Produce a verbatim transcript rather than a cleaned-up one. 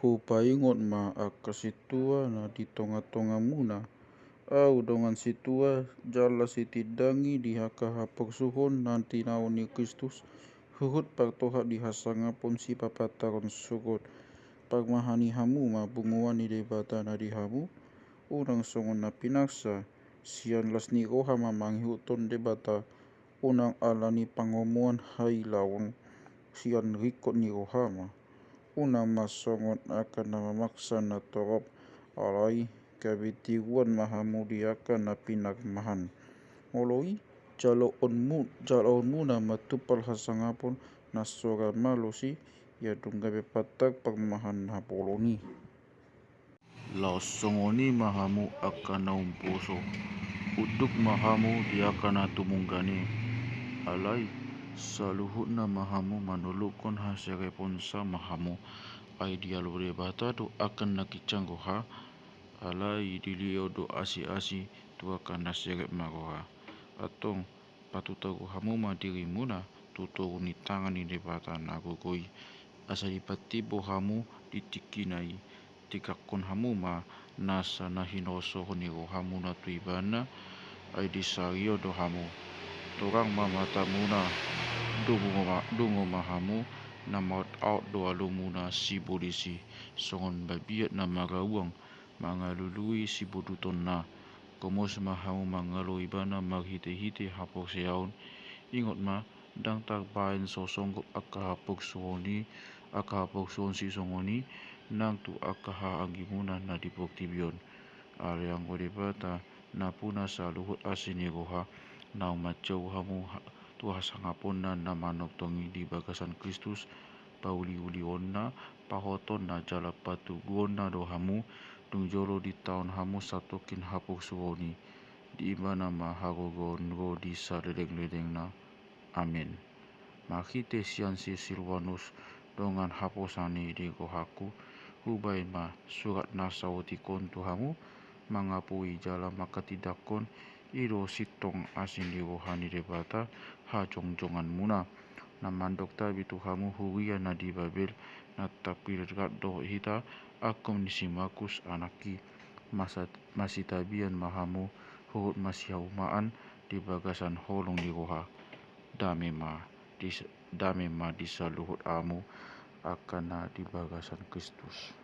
Hupaingot ma angka sintua na di tonga-tongamuna. Ahu dongan sintua, jala sitindangi di angka haporsuhon na tinaon ni Kristus, huhut partohap di hasangapon sipapantaron sogot. Parmahani hamu ma punguan ni Debata na di hamu, unang songon na pinarsa, sian las ni roha ma mangihuthon Debata, unang ala ni pangomoan hailaon, sian ringkot ni roha ma. Unang ma songon angka na mamaksa na torop, alai gabe tiruan ma hamu di angka na pinarmahan. Molo i, jaloonmu, jaloonmuna ma tumpal hasangapon na so ra malosi, ia dung gabe pantar parmahan na bolon i. Laos songon i ma hamu angka na umposo, unduk ma hamu di angka na tumunggan i. Alai saluhutna ma hamu manolukhon hasereponsa ma hamu. Ai dialo Debata do angka na ginjang roha, alai dilehon do asi-asi tu angka na serep marroha. Antong, patutoru hamu ma dirimuna tu toru ni tangan ni Debata na gogo i, asa dipatimbo hamu di tingkina i. Tegakkon hamu ma nasa na hinasohon ni rohamuna tu Ibana, ai disarihon do hamu. Torang ma matamuna, dungo ma, dungo ma hamu, na maotaot do alumuna sibolis i, songon babiat na marauang mangalului sibodutonna. Gomos ma hamu mangalo Ibana marhite-hite haporseaon. Ingot ma, ndang tarbahen so songgop angka haporsuhon i, angka haporsuhon sisongon i, nang tu angka hahaanggimuna na di portibi on. Alai anggo Debata, nampuna saluhut asi ni roha, naung manjou hamu ha-, tu hasangaponna na manongtong i di bagasan Kristus, pauliulionna, pahotonna jala patoguonna do hamu, dung jolo ditaon hamu satongkin haporsuhon i. Di Ibana ma hagogoon ro di saleleng-lelengna. Amen. Marhite sian si Silvanus, dongan haposan i di rohangku, hubahen ma surat na saotik on tu hamu, mangapui jala manghatindanghon, i do sintong asi ni roha ni Debata hajongjonganmuna. Na mandok tabi tu hamu huria na di Babel, na tarpinggan do hita, angkup ni si Markus anak i. Masa-, masitabian ma hamu, huhut masihaumaan di bagasan holong ni roha. Dame ma di, dame ma di saluhut hamu, angka na di bagasan Kristus.